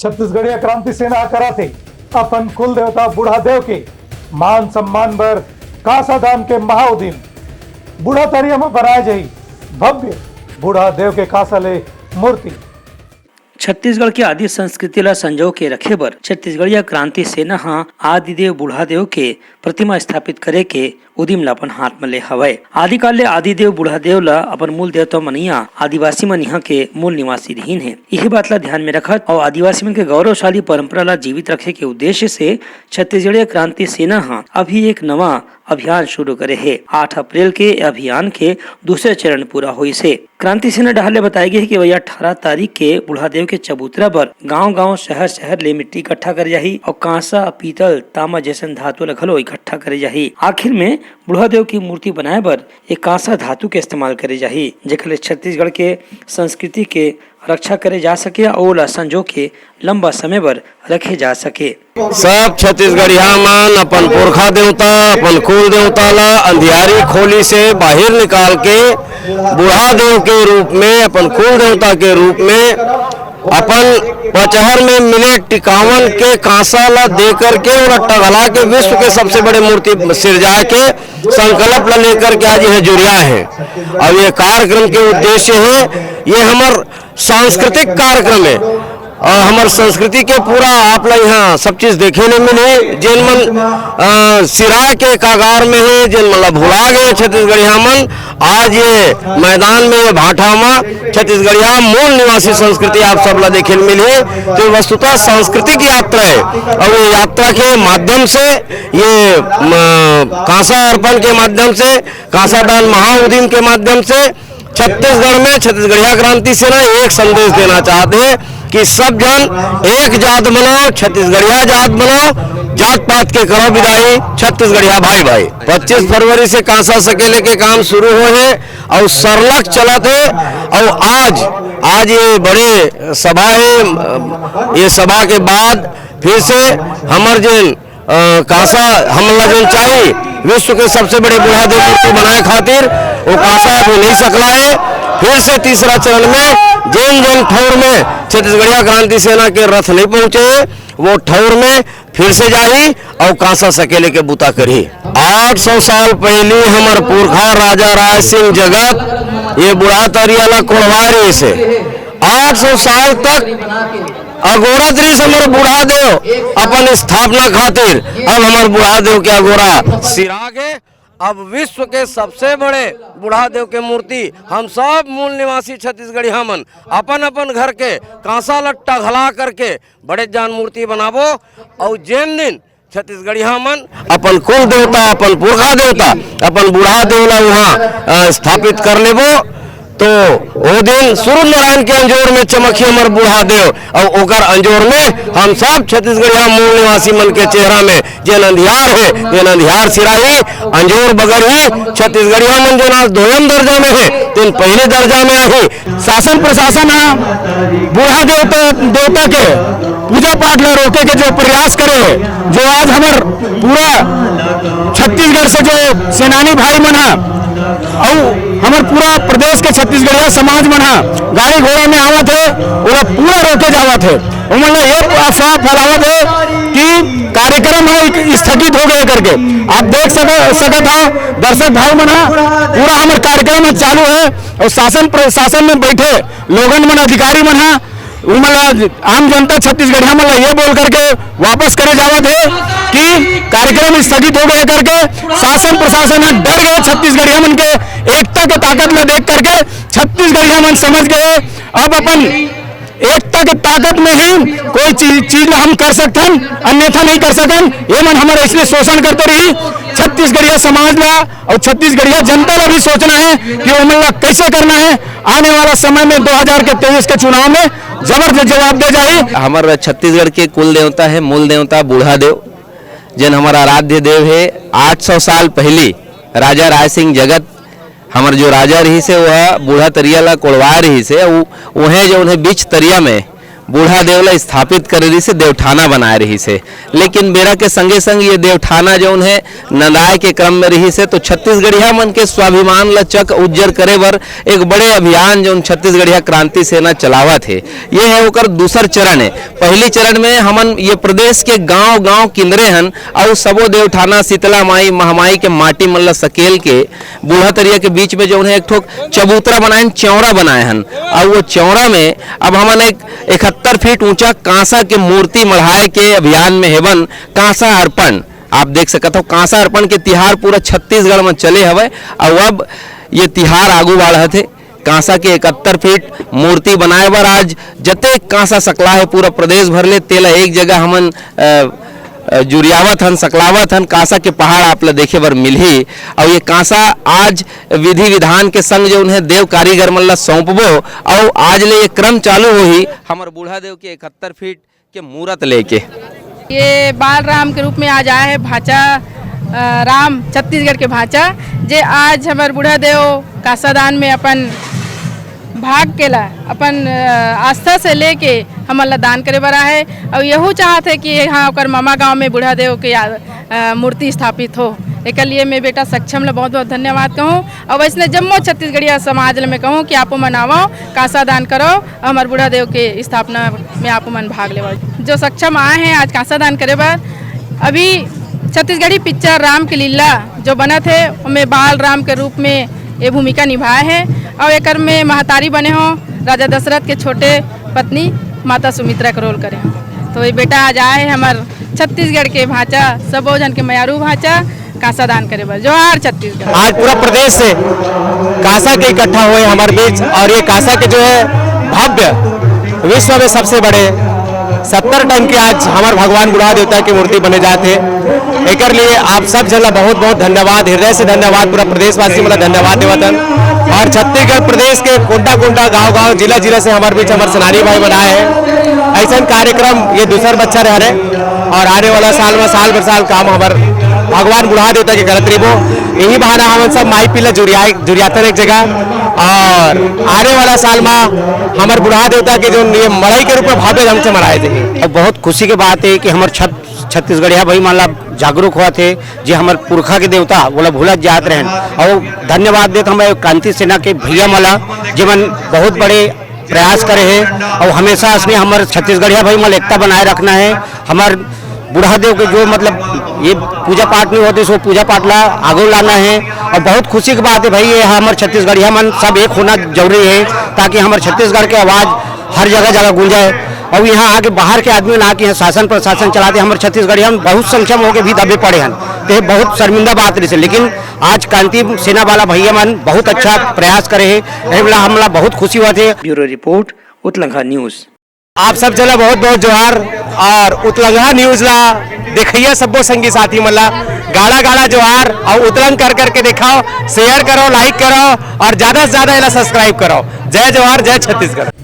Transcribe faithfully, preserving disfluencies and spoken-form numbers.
छत्तीसगढ़िया क्रांति सेना ह करत हे अपन कुल देवता बूढ़ा देव के मान सम्मान बर कांसा दान के महाउदिम। बूढ़ा तरिया म बनाए जाही भव्य बूढ़ा देव के कांसा ले मूर्ति। छत्तीसगढ़ के आदि संस्कृति ला संजो के रखे बर छत्तीसगढ़िया क्रांति सेना ह आदिदेव बूढ़ा देव के प्रतिमा स्थापित करे के उदिम ला अपन हाथ म ले हवय। आदिकाल ले आदिदेव बूढ़ा देव ला अपन मूल देवता मनइया आदिवासी मन इहाँ के मूल निवासी रिहिन हे। इही बात ला ध्यान में रखत अउ आदिवासी मन के गौरवशाली परंपरा ला जीवित रखे के उद्देश्य से छत्तीसगढ़िया क्रांति सेना ह अभी एक नवा अभियान शुरू करे हे। आठ अप्रैल के अभियान के दूसरे चरण पूरा होइस हे। क्रांति सेना डहार ले बताए गे हे कि वही अठारह तारीख के बूढ़ा देव के चबूतरा बर गांव-गांव, शहर-शहर ले मिट्टी इकट्ठा करे जाही अउ कांसा, पीतल, तांबा जैसन धातु ल घलो इकट्ठा करे जाही। आखिर में बूढ़ा देव की मूर्ति बनाए बर ये कांसा धातु के इस्तेमाल करे जाही, जेकर ले छत्तीसगढ़ के संस्कृति के रक्षा करे जा सके अउ ओला संजो के लंबा समय बर रखे जा सके। सब छत्तीसगढ़िया मन अपन पुरखा देवता, अपन कुल देवता ला अंधियारी खोली से बाहिर निकाल के बूढ़ा देव के रूप में, अपन कुल देवता के रूप में, अपन पचहर में मिले टिकावन के कांसा ला दे करके ओला टघला के विश्व के सबसे बड़े मूर्ति सिरजा के संकल्प ला लेकर के आज यह जुरिया है। और ये कार्यक्रम के उद्देश्य है, ये हमर सांस्कृतिक कार्यक्रम है। और हमर संस्कृति के पूरा आप ला यहाँ सब चीज देखे ले मिलही। जेन मन, अ, सिराय के कागार में है, जेन मन ला भुला गए छत्तीसगढ़िया मन, आज ये मैदान में, ये भाठा में छत्तीसगढ़िया मूल निवासी संस्कृति आप सब ला देखे ले मिलही। तो ये वस्तुतः सांस्कृतिक यात्रा है और ये यात्रा के माध्यम से, ये, म, कांसा अर्पण के माध्यम से, कांसा दान महाउदिम के माध्यम से छत्तीसगढ़ में छत्तीसगढ़िया क्रांति सेना एक संदेश देना चाहत हे कि सब झन एक जात बनाओ, छत्तीसगढ़िया जात बनाओ, जात पात के करो विदाई, छत्तीसगढ़िया भाई भाई। पच्चीस फरवरी से कांसा सकेले के काम शुरू होए हे और सरलग चलत हे। और आज, आज ये बड़े सभा हे, ये सभा के बाद फिर से हमर जेन अ, कांसा हमन ला जेन चाही विश्व के सबसे बड़े बूढ़ा देव मूर्ति बनाए खातिर, वो कांसा अभी नहीं सकला है। फिर से तीसरा चरण में जेन जेन ठौर में छत्तीसगढ़िया क्रांति सेना के रथ नहीं पहुंचे हे, वो ठौर में फिर से जाही और कांसा सकेले के बुता करही। आठ सौ साल पहली हमर पुरखा राजा राय सिंह जगत ये बूढ़ा तरिया ला कोड़वा रहिस हे। आठ सौ साल तक अगोरत रहिस हमर बूढ़ा देव अपन स्थापना खातिर। अब हमर बूढ़ा देव के अगोरा सिरा गे। अब विश्व के सबसे बड़े बूढ़ा देव के मूर्ति हम सब मूल निवासी छत्तीसगढ़िया मन अपन अपन घर के कांसा ला टघला करके बड़े जान मूर्ति बनाबो। और जेन दिन छत्तीसगढ़िया मन अपन कुल देवता, अपन पुरखा देवता, अपन बूढ़ा देव ला उहाँ, अ, स्थापित कर लेबो, तो ओ दिन सूर्य नारायण के अंजोर में चमकही हमर बूढ़ा देव, और ओकर अंजोर में हम सब छत्तीसगढ़िया मूल निवासी मन के चेहरा में जेन अंधियार हे, जेन अंधियार सिराही, अंजोर बगरही, छत्तीसगढ़िया मन जेन आज दोयम दर्जा में हे, तेन पहले दर्जा में आही। शासन प्रशासन ह बूढ़ा देवता, देवता के पूजा पाठ ला रोके के जो प्रयास करे हे, जो आज हमर पूरा छत्तीसगढ़ से जो सेनानी भाई मन ह अउ हमर पूरा प्रदेश के छत्तीसगढ़िया समाज मन ह गाड़ी घोड़ा में आवत हे, ओला पूरा रोके जावत हे। ओमन ला ये अफवाह फैलावत हे कि कार्यक्रम ह एक स्थगित हो गए करके। आप देख सक-, सकत ह दर्शक भाई मन ह, पूरा हमर कार्यक्रम ह चालू हे और शासन प्रशासन में बैठे लोगन मन, अधिकारी मन ह, उमन ला आम जनता छत्तीसगढ़िया मन ला ये बोल करके वापस करे जावत हे कि कार्यक्रम स्थगित हो गए करके। शासन प्रशासन ह डर गए छत्तीसगढ़िया मन के एकता के ताकत ला देख करके। छत्तीसगढ़िया मन समझ गए, अब अपन एकता के ताकत में ही कोई चीज, चीज ला हम कर सकथन, अन्यथा नहीं कर सकन। ये मन हमर ऐसने शोषण करते रही। छत्तीसगढ़िया समाज ला और छत्तीसगढ़िया जनता ला भी सोचना है कि ओमन ला कैसे करना है। आने वाला समय में दो हज़ार के तेईस के चुनाव में जबरदस्त जवाब दे जाही। हमर छत्तीसगढ़ के कुल देवता है, मूल देवता बूढ़ा देव, जेन हमर आराध्य देव है। आठ सौ साल पहली राजा राय सिंह जगत, हमर जो राजा रहिस हे, वह बूढ़ा तरिया ला कोड़वाए रहिस हे। उ-, उहें जो उन्हें बीच तरिया में बूढ़ा देव ला स्थापित करे रहिस हे, देवठाना बनाए रहिस हे। लेकिन बेरा के संगे संग ये देवठाना जौन हे नंदाए के क्रम में रहिस हे, तो छत्तीसगढ़िया मन के स्वाभिमान ला चक उज्जर करे बर एक बड़े अभियान जौन छत्तीसगढ़िया क्रांति सेना चलावत हे, ये हे ओकर दूसर चरण हे। पहली चरण में हमन ये प्रदेश के गांव गांव किंदरे हन, अउ सबो देवठाना, शीतला माई, महामाई के माटी मन ला सकेल के बूढ़ा तरिया के बीच में जौन हे एक ठो चबूतरा बनाए हन, चौरा बनाए हन। अउ वो चौरा में अब हमन एक इकहत्तर फीट ऊंचा कांसा के मूर्ति मढ़ाए के अभियान में हेवन। कांसा अर्पण आप देख सकत हो, कांसा अर्पण के तिहार पूरा छत्तीसगढ़ में चले हवय। अउ अब ये तिहार आगू बाढ़त हे। कांसा के इकहत्तर फीट मूर्ति बनाए बर आज जतेक कांसा सकला हे पूरा प्रदेश भर ले, तेला एक जगह हमन, अ, अ, जुरियावत हन, सकलावत हन। कांसा के पहाड़ आप ला देखे बर मिलही। अउ ये कांसा आज विधि विधान के संग जौन हे देव कारीगर मन ला सौंपबो, अउ आज ले ये क्रम चालू होही। हमर बूढ़ा देव के इकहत्तर फीट के मूरत लेके। ये बाल राम के रूप में आज आए हे भांचा, अ, राम छत्तीसगढ़ के भांचा, जे आज हमर बूढ़ा देव कांसा दान में अपन भाग के ला, अपन, अ, आस्था से लेके हमन ला दान करे बर आए हे। अउ यहू चाहत हे कि हाँ, ओकर ममा गांव में बूढ़ा देव के याद, अ, मूर्ति स्थापित हो। एकर लिए मैं बेटा सक्षम ला बहुत बहुत धन्यवाद कहूँ। अउ वैसने जम्मो छत्तीसगढ़िया समाज ला मैं कहूँ कि आपो मन आवो, कांसा दान करो, हमर बूढ़ा देव के स्थापना में आप मन भाग लेवव। जो सक्षम आए हे आज कांसा दान करे बर, अभी छत्तीसगढ़ी पिक्चर राम के लीला जो बनत हे, ओमे बाल राम के रूप में ये भूमिका निभाए हे। अउ एकर में महतारी बने हो, राजा दशरथ के छोटे पत्नी माता सुमित्रा के रोल करे हो। तो ये बेटा आज आए हे हमर छत्तीसगढ़ के भांचा, सबो झन के मयारू भांचा, कांसा दान करे बर। जोहार छत्तीसगढ़। आज पूरा प्रदेश से कांसा के इकट्ठा हुए हमारे बीच, और ये कांसा के जो है भव्य, विश्व में सबसे बड़े सत्तर टन के आज हमारे भगवान बूढ़ा देवता की मूर्ति बने जाते हैं। एकर लिए आप सब जन ला बहुत बहुत धन्यवाद, हृदय से धन्यवाद, पूरा प्रदेशवासी मतलब धन्यवाद देवत हन। और छत्तीसगढ़ प्रदेश के कोंटा कोंटा, गांव गांव, जिला जिला से हमारे बीच हमारे सेनानी भाई मन आए हैं। ऐसा कार्यक्रम ये दूसर बच्छर हरे, और आने वाला साल में साल भर साल काम हमर भगवान बूढ़ा देवता के करत रहिबो। यही बहाना हमन सब माई पीला जुरिया, जुरियातन एक जगह, और आने वाला साल में हमर बूढ़ा देवता के जो ये मड़ई के रूप में भव्य ढंग से मनाए जाही। और बहुत खुशी के बात है कि हमर छत-, छत्तीसगढ़िया भाई मन ला जागरूक होवत हे, जे हमर पुरखा के देवता, ओला भूलत जात रहेन। और धन्यवाद देत हमें क्रांति सेना के भैया मन ला, जेमन बहुत बड़े प्रयास करे हे, और हमेशा असने हमर छत्तीसगढ़िया भाई मन ला एकता बनाए रखना है। हमर बूढ़ा देव के जो मतलब ये पूजा पाठ नहीं होते, सो पूजा पाठ ला आगे लाना है। और बहुत खुशी की बात है भाई, ये हमर छत्तीसगढ़िया मन सब एक होना जरूरी है, ताकि हमर छत्तीसगढ़ के आवाज़ हर जगह जगह गूंजे। और यहाँ आके बाहर के आदमी ना आके यहाँ शासन प्रशासन चलाते, हमर छत्तीसगढ़िया मन बहुत संख्या में होके भी दबे पड़े हैं, तो ये बहुत शर्मिंदा बात रही। लेकिन आज क्रांति सेना वाला भैया मन बहुत अच्छा प्रयास करे हैं, यही वाला हमला बहुत खुशी हुआ थे। Bureau report, Utlanga news. आप सब जन ला बहुत बहुत जोहार, और उतलंघा न्यूज़ ला देखइया सब्बो संगी साथी मन ला गाड़ा गाड़ा जोहार, और उतलंग कर करके देखाओ, शेयर करो, लाइक करो, और ज्यादा से ज्यादा एला सब्सक्राइब करो। जय जोहार, जय छत्तीसगढ़।